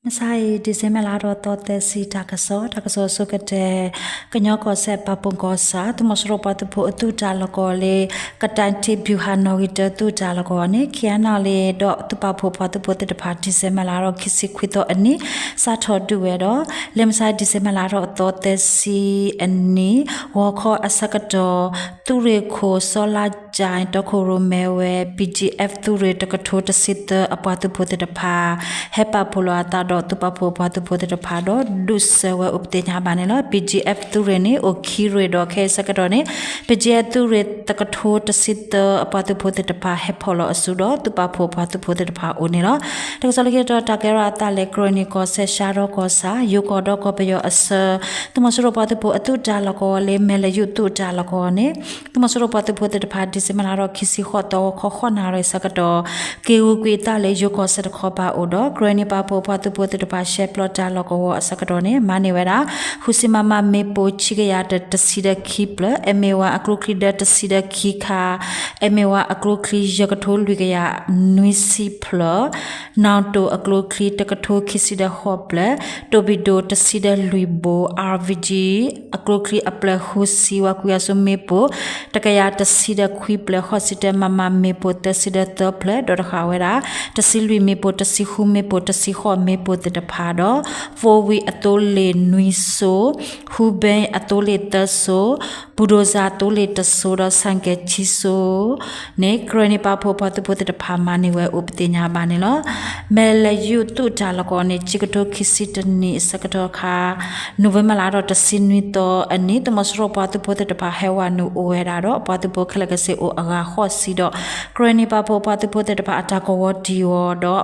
မုၢ်ဆါအံၤ December လါထီၣ်သီသၢဆံ တၢ်ကစီၣ်, တၢ်ကစီၣ်အဆိကတၢၢ်, ကညီကီၢ်စဲၣ်ပာ်ဖှိၣ်ကီၢ်ဆၣ် သုးမီၤစိရိၤပှၤသုးဖိအသုးတၢ်လီၢ်ကဝီၤလၢ ကတၢၢ်ထံ ဗျူဟာ နီၣ်ဂံၢ်တၢ သုးတၢ်လီၢ်ကဝီၤန့ၣ် KNLA ဒီးသုးပာ်ဖှိၣ်ပှၤသုးဖိသ့ၣ်တဖၣ် December လါထီၣ်ခံဆံခွံသီအနံၤ စးထီၣ်ဒုးဝဲဒီး လၢမုၢ်ဆါ December လါထီၣ်သီသၢဆံအနံၤ ဂီၤခီအဆၢကတီၢ် သုးရ့ၣ်ခိၣ်စီလါကၠဲ တီခိၣ်ရိၣ်မဲဝဲ BGF သုးရ့ၣ်တကထိတဆံသၢအပှၤသုးဖိသ့ၣ်တဖၣ် ဟဲပာ်ဖှိၣ်လီၤအသးဒီးသုးပာ်ဖှိၣ်ပှၤသုးဖိသ့ၣ်တဖၣ်ဒီး ဒုးစၢၤဝဲအိၣ်ပသ့ၣ်ညါဘၣ်န့ၣ်လီၤ. BGF သုးရ့ၣ်န့ၣ် အိၣ်ခံရ့ၣ်ဒီးခဲအံၤဆၢကတီၢ်န့ၣ် BGF သုးရ့ၣ်တကထိတဆံသၢအပှၤသုးဖိသ့ၣ်တဖၣ် ဟဲဖီၣ်လီၤအစုဒီးသုးပာ်ဖှိၣ်ပှၤသုးဖိသ့ၣ်တဖၣ်အိၣ်န့ၣ်လီၤ. တၢ်ကစီၣ်လၢခံတတီၤ တၢ်ကဲထီၣ်အသးလၢ ကရၢနံၣ်ကီၢ်စဲၣ် ရှါရီကီၢ်ဆၣ် ယိၤကီၢ်ဒီးကီၢ်ပယီၤအဆၢ သုးမီၤစိရိၤပှၤသုးဖိအသုးတၢ်လီၢ်ကဝီၤလၢ မဲၢ်လယုၢ်သုးတၢ်လီၢ်ကဝီၤန့ၣ် သုးမီၤစိရိၤပှၤသုးဖိသ့ၣ်တဖၣ် December လါထီၣ်ခံဆံဃိးသီ ဂီၤခီဃိးနၣ်ရံၣ်ဆၢကတီၢ် က့ၤဂုၤကွံာ်အသးလၢယိၤကီၢ်စဲၣ်တခီပၤအိၣ်ဒီး ကရၢနံၣ်ပာ်ဖှိၣ်ပှၤသုးဖိသ့ၣ်တဖၣ် ရှဲပျီတၢ်လီၢ်ကဝီၤအဆၢကတီၢ်န့ၣ် မၤန့ၢ်ဝဲဒၣ် ဃုဆံ မမ မ့ၣ်ပိၢ် ခံကယၤတဆံဒီးခံဖျၢၣ်, အဲမ့ၢ်ဝဲအကျိချံဒၢတဆံဒီးခံခါ, အဲမ့ၢ်ဝဲအကျိချံယဲၢ်ကထိလွံၢ်ကယၤနွံဆံဖျၢၣ်, နီၣ်တိၣ်အကျိချံတကထိခံဆံဒီးဃိးဖျၢၣ်, တိၣ်ဘံၣ်ဒိၣ်တဆံဒီးလွံၢ်ဘိ, RPG အကျိချံအဖျၢၣ်ဃုဆံ, ဝၤကွံအစိမ့ၣ်ပိၢ် တကယၤတဆံဒီးခွံဖျၢၣ်, ဃိးဆံတၢ မမ မ့ၣ်ပိၢ်သၢဆံဒီးသၢဖျၢၣ်, ဒီးတဃာ်ဝဲဒၣ် တဆံလွံၢ်မ့ၣ်ပိၢ်, တဆံဃုမ့ၣ်ပိၢ်, တဆံဃိးမ့ၣ်ပိၢ်သ့ၣ်တဖၣ်ဒီး four wheel အသိလ့ၣ်နွံစိ, ဟူဘဲအသိလ့ၣ်သၢစိ, ဘူဒိၣ်စၣ်သိလ့ၣ်တစိဒီး ဆိုင်ကယ်ခံစိန့ၣ် ကရၢနံၣ်ပာ်ဖှိၣ်ပှၤသုးဖိသ့ၣ်တဖၣ်မၤန့ၢ်ဝဲအိၣ်ပသ့ၣ်ညါဘၣ်န့ၣ်လီၤ. မဲၢ်လယုၢ်သုးတၢ်လီၢ်ကဝီၤန့ၣ် ခံကထိခံဆံတနံၣ်အဆၢကတီၢ်ခါ နိၣ်ဝ့ဘၢၣ်လါထီၣ်တဆံနွံသီအနံၤ သုးမီၤစိရိၤပှၤသုးဖိသ့ၣ်တဖၣ်ဟဲဝဲနုာ်အိၣ်ဝဲဒၣ်ဒီး ပှၤသုးဖိခဲလၢာ်ကဆ့အိၣ်အဂၤဃိးဆံဒီး ကရၢနံၣ်ပာ်ဖှိၣ်ပှၤသုးဖိသ့ၣ်တဖၣ်အတၢ်ကဝီၤတံၢ်အီၤဒီး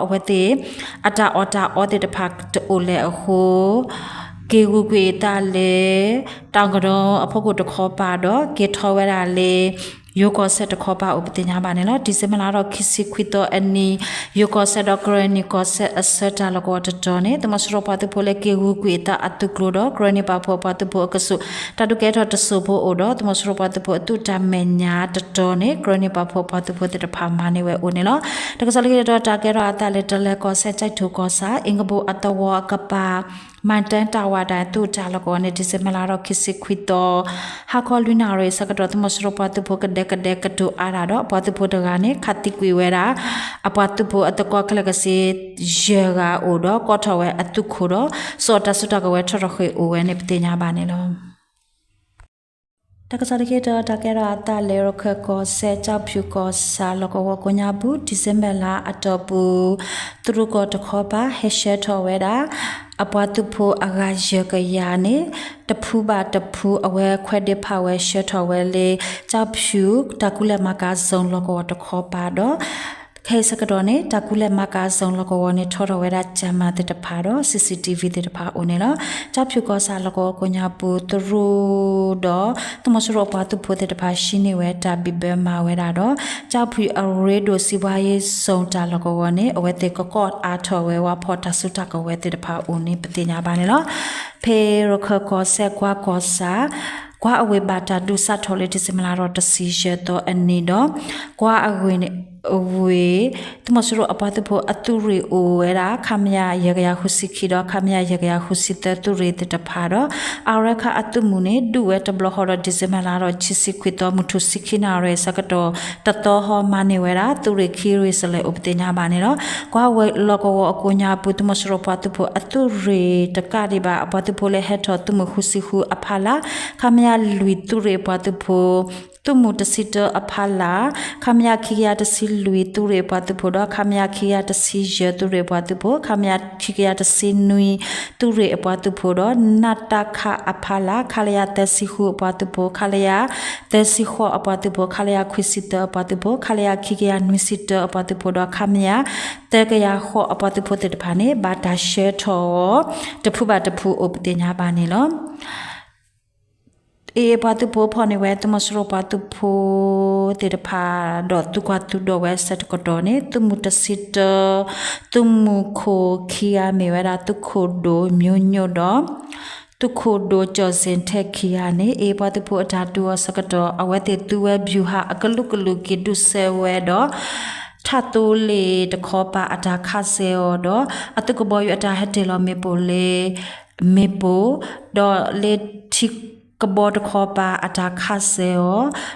အဝဲသ့ၣ်အတၢ်အီၣ်တၢ်အီသ့ၣ်တဖၣ်တအိၣ်လၢၤအဃိ က့ၤဂုၤကွံာ်အသးလၢ တၢ်ကဒီအဖီခိၣ်တခီပၤဒီး က့ၤထီၣ်ဝဲဒၣ်လၢ ယိၤကီၢ်စဲၣ်တခီပၤအိၣ်ပသ့ၣ်ညါဘၣ်န့ၣ်လီၤ. December လါထီၣ်ခံဆံခွံသီအနံၤ ယိၤကီၢ်စဲၣ်ဒီးကရၢနံၣ်ကီၢ်စဲၣ်အဆၢတၢ်လီၢ်ကဝီၤတတီၤန့ၣ် သုးမီၤစိရိၤပှၤသုးဖိလၢက့ၤဂုၤကွံာ်အသးအသုးကျိၤဒီး ကရၢနံၣ်ပာ်ဖှိၣ်ပှၤသုးဖိအကဆူး တၢ်ဒုးကဲထီၣ်တစိၢ်ဖိအိၣ်ဒီး သုးမီၤစိရိၤပှၤသုးဖိအသုးတၢ်မဲာ်ညါတတီၤန့ၣ် ကရၢနံၣ်ပာ်ဖှိၣ်ပှၤသုးဖိသ့ၣ်တဖၣ်မၤန့ၢ်ဝဲအိၣ်န့ၣ်လီၤ. တၢ်ကစီၣ်လၢခံတတီၤ တၢ်ကဲထီၣ်အသးလၢ တလဲၤကီၢ်စဲၣ် ကၠဲးထူၣ်ကီၢ်ဆၣ် အ့ကဘိၣ်အသဝီအကပၤ မၤတၢ်တၢ်ဝးဒၣ်သုးတၢ်လီၢ်ကဝီၤန့ၣ် December လါထီၣ်ခံဆံခွံသီ ဟါခီလွံၢ်နၣ်ရံၣ်အဆၢကတီၢ် သုးမီၤစိရိၤပှၤသုးဖိကဒဲကဒဲကတိၤအါတၢ်ဒီး ပှၤသုးဖိတဂၤန့ၣ် ခးသံကွံာ်ဝဲဒၣ် အပှၤသုးဖိအသကိးခဲလၢာ်ကဆ့ ယဲၢ်ဂၤအိၣ်ဒီး ကိးထီၣ်ဝဲအသုးခိၣ်ဒီး စိာ်တၢ်စုတၢ်ကဝဲၤထီၣ်ထီၣ်ဃ့ၢ်အိၣ်ဝဲန့ၣ် ပသ့ၣ်ညါဘၣ်န့ၣ်လီၤ. တၢ်ကစီၣ်လၢခံတတီၤ တၢ်ကဲထီၣ်အသးလၢ ရခၢၣ်ကီၢ်စဲၣ် ကၠီဖၠူၣ်ကီၢ်ဆၣ်လီၢ်ကဝီၤကိးညါပူၤ December လါအတီၢ်ပူၤ တရူးကီၢ်တခီပၤ ဟဲဆှၢထီၣ်ဝဲဒၣ် အပှၤသုးဖိအဂၤယဲၢ်ကယၤန့ၣ် တဖုဘၣ်တဖု အဝဲခွဲးဒ့ဖးဝဲဆှၢထီၣ်ဝဲလၢ ကၠီဖၠူၣ် တၢ်ကူၣ်လဲၤမၤကၤ zone လီၢ်ကဝီၤတခီပၤဒီး ခဲအံၤဆၢကတီၢ်န့ၣ် တၢ်ကူၣ်လဲၤမၤကၤ zone လီၢ်ကဝီၤန့ၣ် ထီထီၣ်ဝဲဒၣ် camera သ့ၣ်တဖၣ်ဒီး CCTV သ့ၣ်တဖၣ်အိၣ်န့ၣ်လီၤ. ကၠီဖၠူၣ်ကီၢ်ဆၣ်လီၢ်ကဝီၤကိးညါပူၤ တရူးဒီး သုးမီၤစိရိၤအပှၤသုးဖိသ့ၣ်တဖၣ် ဟံးန့ၢ်ဝဲတၢ်ဘံၣ်ဘၢမၤဝဲဒၣ်ဒီး ကၠီဖၠူၣ်အရ့ဒိၣ် စံးဘှါယ့ zone တၢ်လီၢ်ကဝီၤန့ၣ် အဝဲသ့ၣ်ကကိးအါထီၣ်ဝဲ ဝၤဖီၣ်တၢ်စုတၢ်ကဝဲၤသ့ၣ်တဖၣ်အိၣ်န့ၣ် ပသ့ၣ်ညါဘၣ်န့ၣ်လီၤ. ဖဲရခၢၣ်ကီၢ်စဲၣ် ကွါကီၢ်ဆၣ် ကွါအဝ့ၢ်ဘၣ်တၢ်ဒုးစးထီၣ်လၢ December လါထီၣ်တဆံယဲၢ်သီအနံၤဒီး ကွါအဝ့ၢ်န့ၣ် အဝ့ၢ် သုးမီၤစိရိၤအပှၤသုးဖိအသုးရ့ၣ်အိၣ်ဝဲဒၣ် ခမရ ယဲၢ်ကယၤဃုဆံခံဒီး ခမရ ယဲၢ်ကယၤဃုဆံသၢ သုးရ့ၣ်သ့ၣ်တဖၣ်ဒီး အရခၢၣ်အသုးမုၢ်န့ၣ် ဒုးဝဲတဘျီဃီဒီး December လါထီၣ်ခံဆံခွံသီ မုၢ်ထူၣ်ဆံခံနၣ်ရံၣ်အဆၢကတီၢ် တသီဃီမၤန့ၢ်ဝဲဒၣ် သုးရ့ၣ်ခံရ့ၣ်စလဲၣ်အိၣ်ပသ့ၣ်ညါဘၣ်န့ၣ်လီၤ. ကွါဝ့ၢ်လီၢ်ကဝီၤအကိးညါပူၤ သုးမီၤစိရိၤပှၤသုးဖိအသုးရ့ၣ်တကးဒံးဘၣ် အပှၤသုးဖိလၢဟဲထီၣ်သုးမုၢ်ဃုဆံဃုအဖီလာ် ခမရ လွံၢ် သုးရ့ၣ်အပှၤသုးဖိ သုးမုၢ်တဆံတၢအဖီလာ် ခမရ ခံကယၤတဆံလွံၢ် သုးရ့ၣ်အပှၤသုးဖိဒီး ခမရ ခံကယၤတဆံယဲၢ် သုးရ့ၣ်အပှၤသုးဖိ ခမရ ခံကယၤတဆံနွံ သုးရ့ၣ်အပှၤသုးဖိဒီး နတခ အဖီလာ် ခလရ သၢဆံဃုအပှၤသုးဖိ ခလရ သၢဆံဃိးအပှၤသုးဖိ ခလရ ခွံဆံသၢအပှၤသုးဖိ ခလရ ခံကယၤနွံဆံတၢအပှၤသုးဖိဒီး ခမရ သၢကယၤဃိးအပှၤသုးဖိသ့ၣ်တဖၣ်န့ၣ် ဘၣ်တၢ်ဆှၢထီၣ် တဖုဘၣ်တဖုအိၣ်ပသ့ၣ်ညါဘၣ်န့ၣ်လီၤ. အ့ၣ် ပှၤသုးဖိဖီၣ်န့ၢ်ဝဲ သုးမီၤစိရိၤပှၤသုးဖိသ့ၣ်တဖၣ် ဒီးသုးကွၢ်သုးဒီးဝဲဆၢတကတီၢ်န့ၣ် သုးမုၢ်တဆံတၢ သုးမုၢ်ခိၣ်ခံဂၤမ့ၢ်ဝဲဒၣ် သုးခိၣ်ဒိၣ် မျိုးညို ဒီး သုးခိၣ်ဒိၣ် ကၠီၣ်စ့ၣ်ထဲၣ်ခံဂၤန့ၣ် အ့ၣ် ပှၤသုးဖိအတၢ်ဒုးအီၤဆၢကတီၢ် အဝဲသ့ၣ်သူဝဲ ဗျူဟာ အကလုာ်ကလုာ်က့ၤဒုးစဲဝဲဒီး ထးသိလ့ၣ်တခီပၤအတၢ်ခးစဲၤအီၤဒီး အသုးကဘီယူၤအတၢ်ဟဲတ့ၢ်လီၤမ့ၣ်ပိၢ်လၢ မ့ၣ်ပိၢ်, ဒီးလၢထံကဘီတခီပၤအတၢ်ခးစဲၤ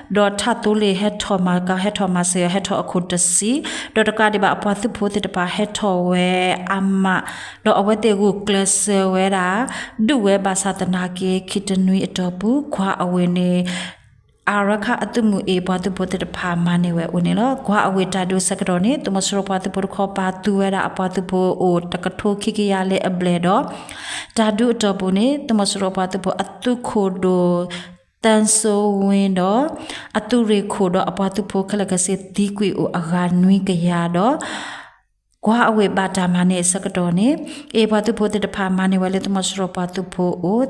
အီၤ, ဒီးထးသိလ့ၣ်ဟဲထီၣ်မၤကၤ ဟဲထီၣ်မၤစၢၤအီၤ ဟဲထီၣ်အခိၣ်တဆံ, ဒီးတကးဒံးဘၣ်အပှၤသုးဖိသ့ၣ်တဖၣ်ဟဲထီၣ်ဝဲအါမး, ဒီးအဝဲသ့ၣ်ဂုာ်ကျဲးစၢးဝဲဒၣ် ဒုးဝဲဘၣ်ဆၣ်သနာ်က့ ခံတနွံအတီၢ်ပူၤ ကွၢ်အဝ့ၢ်န့ၣ် အရခၢၣ်အသုးမုၢ်အ့ၣ် ပှၤသုးဖိသ့ၣ်တဖၣ်မၤန့ၢ်ဝဲအိၣ်န့ၣ်လီၤ. ကွၢ်အဝ့ၢ်တၢ်ဒုးဆၢကတီၢ်န့ၣ် သုးမီၤစိရိၤပှၤသုးဖိတခီပၤသူဝဲဒၣ်အပှၤသုးဖိအိၣ်တကထိခံကယၤလၢအဘျဲၣ်ဒီး တၢ်ဒုးအတီၢ်ပူၤန့ၣ် သုးမီၤစိရိၤပှၤသုးဖိအသုးခိၣ်ဒိၣ် သန်းစိုးဝင်း ဒီး အသုးရ့ၣ်ခိၣ်ဒီးအပှၤသုးဖိခဲလၢာ်ခဲဆ့သံကွံာ်အိၣ်အဂၤနွံကယၤဒီး ကွၢ်အဝ့ၢ်ဘၣ်တၢ်မၤန့ၢ်အဆၢကတီၢ်န့ၣ် အ့ၣ်ပှၤသုးဖိသ့ၣ်တဖၣ်မၤန့ၢ်ဝဲလၢသုးမီၤစိရိၤပှၤသုးဖိအိၣ်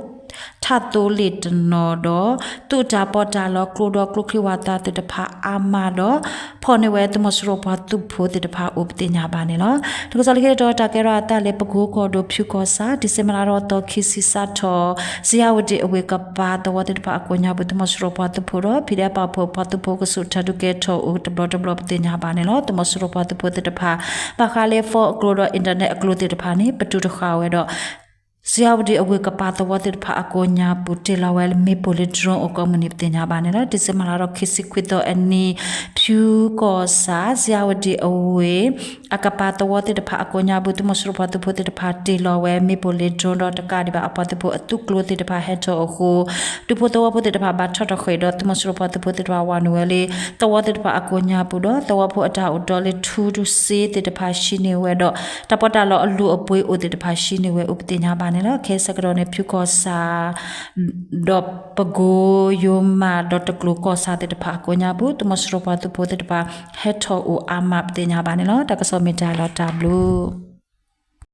ထးသိလ့ၣ်တနီၤဒီး သုးတၢ်ပီးတၢ်လီကျိဒီးကျိချံဝးသးသ့ၣ်တဖၣ်အါမးဒီး ဖီၣ်န့ၢ်ဝဲသုးမီၤစိရိၤပှၤသုးဖိသ့ၣ်တဖၣ်အိၣ်ပသ့ၣ်ညါဘၣ်န့ၣ်လီၤ. တၢ်ကစီၣ်လၢခံတတီၤ တၢ်ကဲထီၣ်အသးလၢပကိကီၢ်ဒိၣ်ဖၠူကီၢ်ဆၣ် ဒံၣ်စ့ဘၢၣ်လါထီၣ်သီခံဆံစးထီၣ် စယါဝတံၣ်အဝ့ၢ်ကပၤသဝီသ့ၣ်တဖၣ်အကိးညါပူၤ သုးမီၤစိရိၤပှၤသုးဖိဒီး ဖံးဒဲးပာ်ဖှိၣ်ပှၤသုးဖိကဆူးတၢ်ဒုးကဲထီၣ်အိၣ်တဘျီတဘျီပသ့ၣ်ညါဘၣ်န့ၣ်လီၤ. သုးမီၤစိရိၤပှၤသုးဖိသ့ၣ်တဖၣ် ဘၣ်ဃးလၢ phone အကျိၤဒီး internet အကျိၤသ့ၣ်တဖၣ်န့ၣ် ပတုာ်တဃာ်ဝဲဒီး စယါဝတံၣ်အဝ့ၢ်ကပၤသဝီသ့ၣ်တဖၣ်အကိးညါပူၤ တ့ၢ်လီၤဝဲလၢမ့ၣ်ပိၢ်လၢ drone အိၣ်ကိးမုၢ်နံၤပသ့ၣ်ညါဘၣ်န့ၣ်လီၤ. ဒံၣ်စ့ဘၢၣ်လါထီၣ်ခံဆံခွံသီအနံၤ ဖၠူကီၢ်ဆၣ် စယါဝတံၣ်အဝ့ၢ် အကပၤသဝီသ့ၣ်တဖၣ်အကိးညါပူၤ သုးမီၤစိရိၤပှၤသုးဖိသ့ၣ်တဖၣ်တ့ၢ်လီၤဝဲမ့ၣ်ပိၢ်လၢ drone ဒီးတကးဒံးဘၣ်အပှၤသုးဖိအသုးကျိၤသ့ၣ်တဖၣ်ဟဲထီၣ်အဃိ ဒူဖိသဝီဖိသ့ၣ်တဖၣ်ဘၣ်ထီၣ်ထီၣ်ဃ့ၢ်ဒီး သုးမီၤစိရိၤပှၤသုးဖိသ့ၣ်တဖၣ်ဝးနုာ်ဝဲလၢ သဝီသ့ၣ်တဖၣ်အကိးညါပူၤဒီး သဝီဖိအတၢ်အိၣ်တီလၢထူတစ့သ့ၣ်တဖၣ်ဟံးန့ၢ်ဝဲဒီး တၢ်ပီးတၢ်လီအလုၢ်အပှ့ၤအိၣ်သ့ၣ်တဖၣ်ဟံးန့ၢ်ဝဲအိၣ်ပသ့ၣ်ညါဘၣ်န့ၣ်လီၤ. ခဲအံၤဆၢကတီၢ်န့ၣ် ဖၠူကီၢ်ဆၣ် ဒီးပကိယိမးဒီးတကျိၤကီၢ်ဆၣ်သ့ၣ်တဖၣ်အကိးညါပူၤ သုးမီၤစိရိၤပှၤသုးဖိသ့ၣ်တဖၣ် ဟဲထီၣ်အိၣ်အါမးပသ့ၣ်ညါဘၣ်န့ၣ်လီၤ. တၢ်ကစီၣ်မ့ၢ်တၢ်လီၤတၢ်ဘျုး